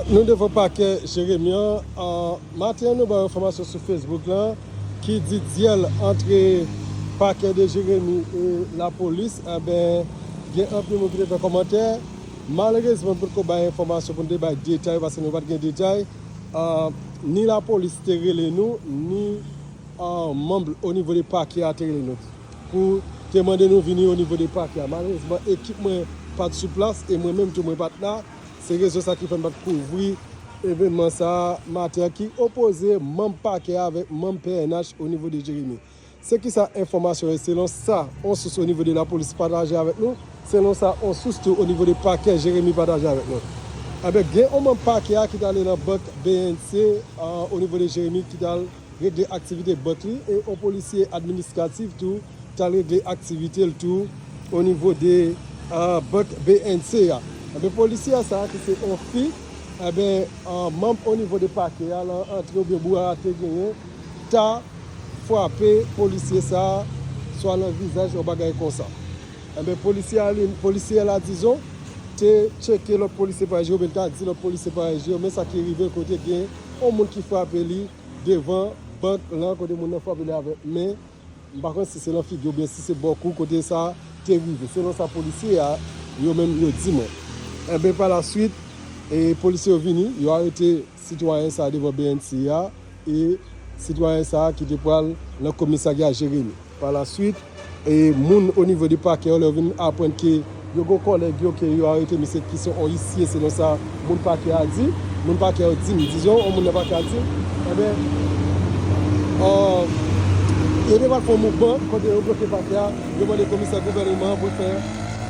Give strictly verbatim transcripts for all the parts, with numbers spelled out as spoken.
Nou devan pakè Jeremi an. Maten an, nou ba yon enfòmasyon sou Facebook lan ki di dyèl antre pakè de Jeremi e lapolis, enben, gen anpil moun ki te fè kòmantè. Malerezman, nou potko bay enfòmasyon pou nou te bay detay, paske nou pa t gen detay. Ni lapolis te rele nou, ni manm onivo de pakè a te rele nou pou te mande nou vini onivo de pakè a. Malerezman, ekip mwen pa t sou plas e mwen menm tou mwen pa t la. Se rezon sa ki fè m pa t kouvri evènman sa a maten an ki opoze manm pakè a avèk manm P N H onivo de Jeremi. Se kisa enfòmasyon yo selon sa yon sous onivo de lapolis pataje avèk nou, selon sa yon sous tou onivo de pakè Jeremi pataje avèk nou. Enben, gen yon manm pakè a ki t ale nan bank B N C onivo de Jeremi ki t al regle aktivite bank li e yon polisye administratif tou t al regle aktivite l tou onivo de bank B N C a. Enben, polisyè sa a ki se yon fi, enben, manm onivo de pakè a lan antre oubyen bouwè a te genyen ta frape polisye sa a swa nan vizaj yon bagay konsa. Enben, polisyè a li, polisyè la dizon te tcheke lòt polisye parèy yo, oubyen l ta di lòt polisye parèy yo, men sa ki rive kote gen yon moun ki frape li devan bank lan kote moun nan frape li avèk men, m pa konn si se lan figi oubyen si se bò kou kote sa te rive, selon sa polisye a yo menm yo di mwen. Enben, pa la swit, e polisye yo vini, yo arete sitwayen sa a devan B N C a e sitwayen sa a ki te pral nan komisarya Jeremi. Pa la swit, e moun onivo de pakè yo, lè yo vin aprann ke yo gen kòlèg yo ke yo arete misye ki se yon isye selon sa moun pakè a di, moun pakè yo di m, dizon yon moun nan pakè a di, enben, yo te pral fè yon mouvman kote yo bloke pakè a, yo mande komisè gouvènman an pou l fè,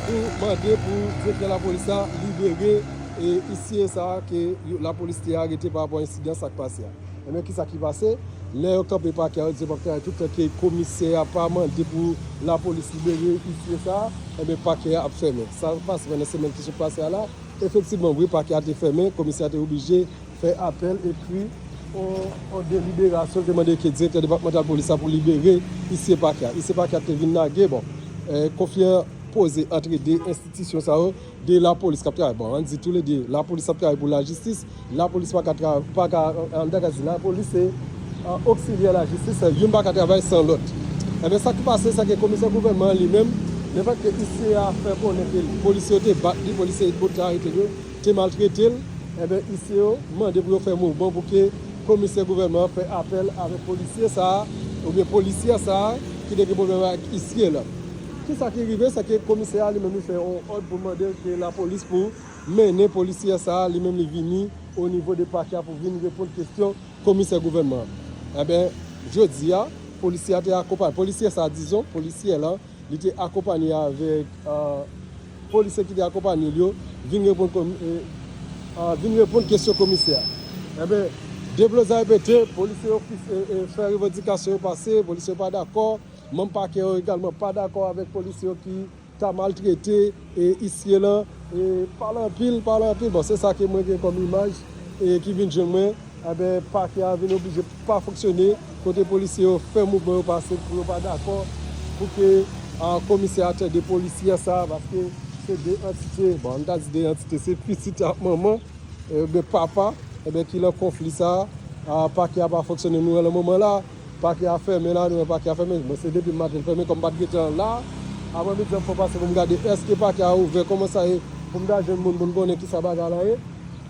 pou mande pou direktè lapolis la libere e isye sa a ke lapolis te arete pa rapò a ensidan sa k pase a. Enben, kisa ki pase? Lè yo kanpe pakè a, yo di yo p ap travay tout tan ke komisè a pa mande pou lapolis libere isye sa a, enben, pakè a ap fèmen. Sa pase pandan semèn ki sot pase a la. Efektivman, wi, pakè a te fèmen, komisè a te oblije fè apèl, ekri yon, yon deliberasyon, te mande ke direktè depatmantal polis la pou libere isye pakè a. Isye pakè a te vin lage, bon, konfli an poze antre de enstitisyon sa yo, de lapolis k ap travay. Bon, ann di toulede, lapolis ap travay pou lajistis, lapolis pa ka, pa ka, an, an, lapolis se oksilyè lajistis, youn pa ka travay san lòt. Enben, sa ki pase, se ke komisè gouvènman an li menm, lefètke isye a fè konnen ke polisye yo te bat li, polisye yo te arete l yo, te maltrete l, enben, isye yo mande pou yo fè mouvman pou ke komisè gouvènman an fè apèl avèk polisye sa a, oubyen polisyè sa a, ki te gen pwoblèm ak isye la. Kisa ki rive, se ke komisè a li menm li fè yon òd pou mande ke lapolis pou mennen polisyè sa a, li menm li vini onivo de pakè a pou vin reponn kesyon komisè gouvènman an. Enben, jodi a, polisyè a te akonpanye, polisyè sa a, dizon, polisyè la, li te akonpanye avèk polisye ki te akonpanye l yo, vin reponn, vin reponn kesyon komisè a. Enben, deblozay pete, polisye yo fè revandikasyon yo pase, polisye yo pa dakò, manm pakè yo egalman pa dakò avèk polisye yo ki ta maltrete isye lan, pale anpil, pale anpil. Bon, se sa ke mwen gen kòm imaj ki vin jwenn mwen. Enben, pakè a vin oblije pa fonksyone, kote polisye yo fè mouvman yo pase pou yo pa dakò pou ke komisè a tande polisyè sa a, paske se de antite, bon, ann ta di de antite, se pitit ak manman, enben, papa, enben, ki lan konfli sa a. Pakè a pa fonksyone, nou wè lan moman la, pakè a fèmen la, nou wè pakè a fèmen. Mwen, se depi maten l fèmen, kòm m pa t gentan la, aprè midi an fò pase pou m gade èske pakè a ouvè, kòman sa ye, pou m ta jwenn moun pou m konnen kisa bagay la ye.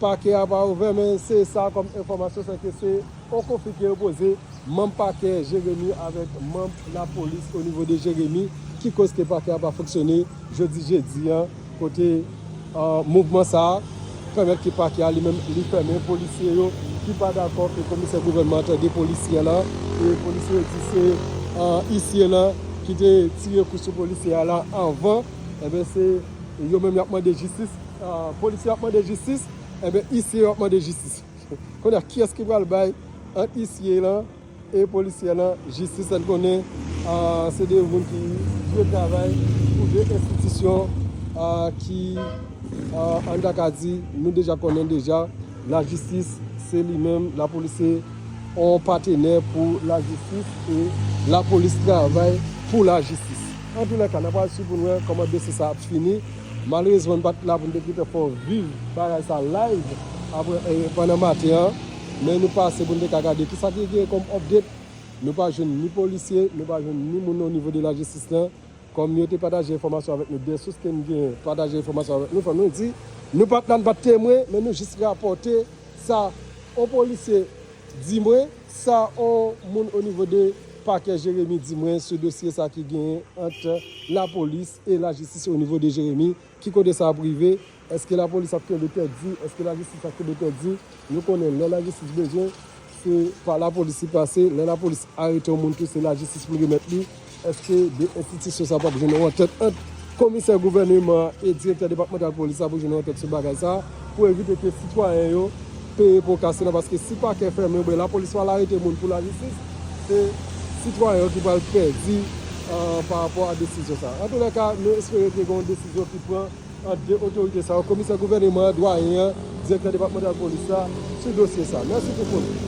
Pakè a pa ouvè, men se sa kòm enfòmasyon, se ke se yon konfli ki opoze manm pakè Jeremi avèk manm lapolis onivo de Jeremi ki koz ke pakè a pa fonksyone jodi jedi an, kote mouvman sa a pèmèt ke pakè a li menm li fèmen. Polisye yo ki pa dakò ke komisè gouvènman an tande polisyè lan, e polisye yo di se isye lan ki te tire kou sou polisyè a la anvan, enben, se yo menm y ap mande jistis. Polisye yo ap mande jistis, enben, isye yo ap mande jistis. Kounye a, kiyès ki pral bay ant isye lan e polisyè lan jistis? Ann konnen se de moun ki dwe travay pou de enstitisyon ki, ann ta ka di, nou deja konnen deja, lajistis se li menm, lapolis se yon patenè pou lajistis e lapolis travay pou lajistis. Antoulèka, n a pral swiv pou n wè kòman dosye sa ap fini. Malerezman, n pa t la pou n te gentan fè w viv bagay sa live. Apre, eh, pandan maten an, men nou pase pou nou te ka gade kisa ki gen kòm update. Nou pa jwenn ni polisye, nou pa jwenn ni moun o nivo de lajistis lan. Kòm yo te pataje enfòmasyon avèk nou, de sous ke n gen pataje enfòmasyon avèk nou, fò nou di, nou pa t la, n pa t temwen, men nou jis rapòte sa yon polisye di mwen, sa yon moun o nivo de pakè Jeremi di mwen sou dosye sa ki genyen ant lapolis e lajistis o nivo de Jeremi. Ki kote sa ap rive? Èske lapolis ap kenbe tèt di? Èske lajistis ap kenbe tèt di? Nou konnen lè lajistis bezwen, se pa lapolis li pase. Lè lapolis arete yon moun tou, se lajistis pou l remèt li. Èske de enstitisyon sa p ap jwenn yon antant ant komisè gouvèneman an e direktè depatmantal polis la pou jwenn yon antant sou bagay sa a, pou evite ke sitwayen yo peye po kase nan? Paske si pakè fèmen oubyen lapolis pa al arete moun pou lajistis, se sitwayen yo ki pral pèdi, euh, pa rapò a desizyon sa a. Antoulèka, nou espere ke gen yon desizyon ki pran ant de otorite sa yo, komisè gouvèneman an, dwayen an, direktè depatmantal polis la, sou dosye sa. Mèsi pou koute.